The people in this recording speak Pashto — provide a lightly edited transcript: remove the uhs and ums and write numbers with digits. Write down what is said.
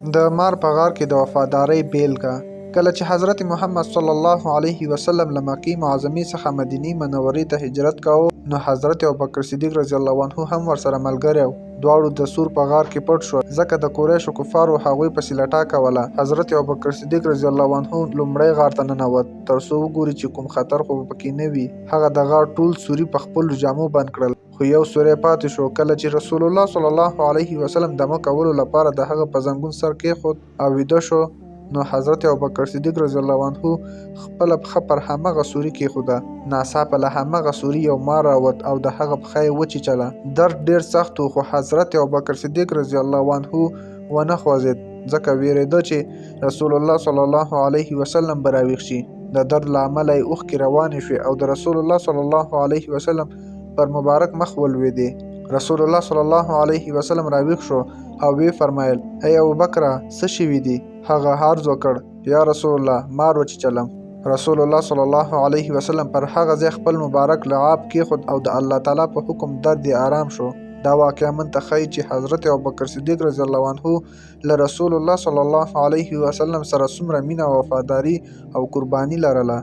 د مار په غار کې د وفادارۍ بېلګه. کله چې حضرت محمد صلی الله علیه وسلم له مکې معظمې څخه مدینې منورې ته هجرت کاوه، نو حضرت ابوبکر صدیق رضی الله عنه هم ورسره ملګری و. دواړو د ثور په غار کې پټ شول، ځکه د قریشو کفارو هغوی پسې لټا کوله. حضرت ابوبکر صدیق رضی الله عنه لومړی غار ته ننوت، تر څو وګوري چې کوم خطر خو به پکې نه وي. هغه د غار ټول سوري په خپلو جامو بند کړل، خو یو سوری پاتې شو. کله چې رسول الله صلی الله علیه وسلم دمه کولو لپاره د هغه په زنګون سر کېښود او ویده شو، نو حضرت ابوبکر صدیق رضی الله عنه خپله پښه پر همغه سوري کېښوده. ناڅاپه له همغه سوري یو مار راووت او د هغه پښه یې وچیچله. درد ډېر سخت و، خو حضرت ابوبکر صدیق رضی الله عنه ونه خوځېد، ځکه وېرېده چې رسول الله صلی الله علیه وسلم به راویښ شي. د درد له امله یې اوښکې روانې شوې او د رسول الله صلی الله علیه وسلم پر مبارک مخ ولوېدې. رسول الله صلی الله علیه وسلم راویښ شو او ویې فرمایل: ای ابوبکره، څه شوي دي؟ هغه عرض وکړ: یا رسول الله، مار وچیچلم. رسول الله صلی الله علیه وسلم پر هغه ځای خپل مبارک لعاب کېښود او د الله تعالی په حکم درد یې آرام شو. دا واقعه موږ ته ښيي چې حضرت ابوبکر صدیق رضی الله عنه له رسول الله صلی الله علیه وسلم سره څومره مینه، وفاداري او قرباني لرله.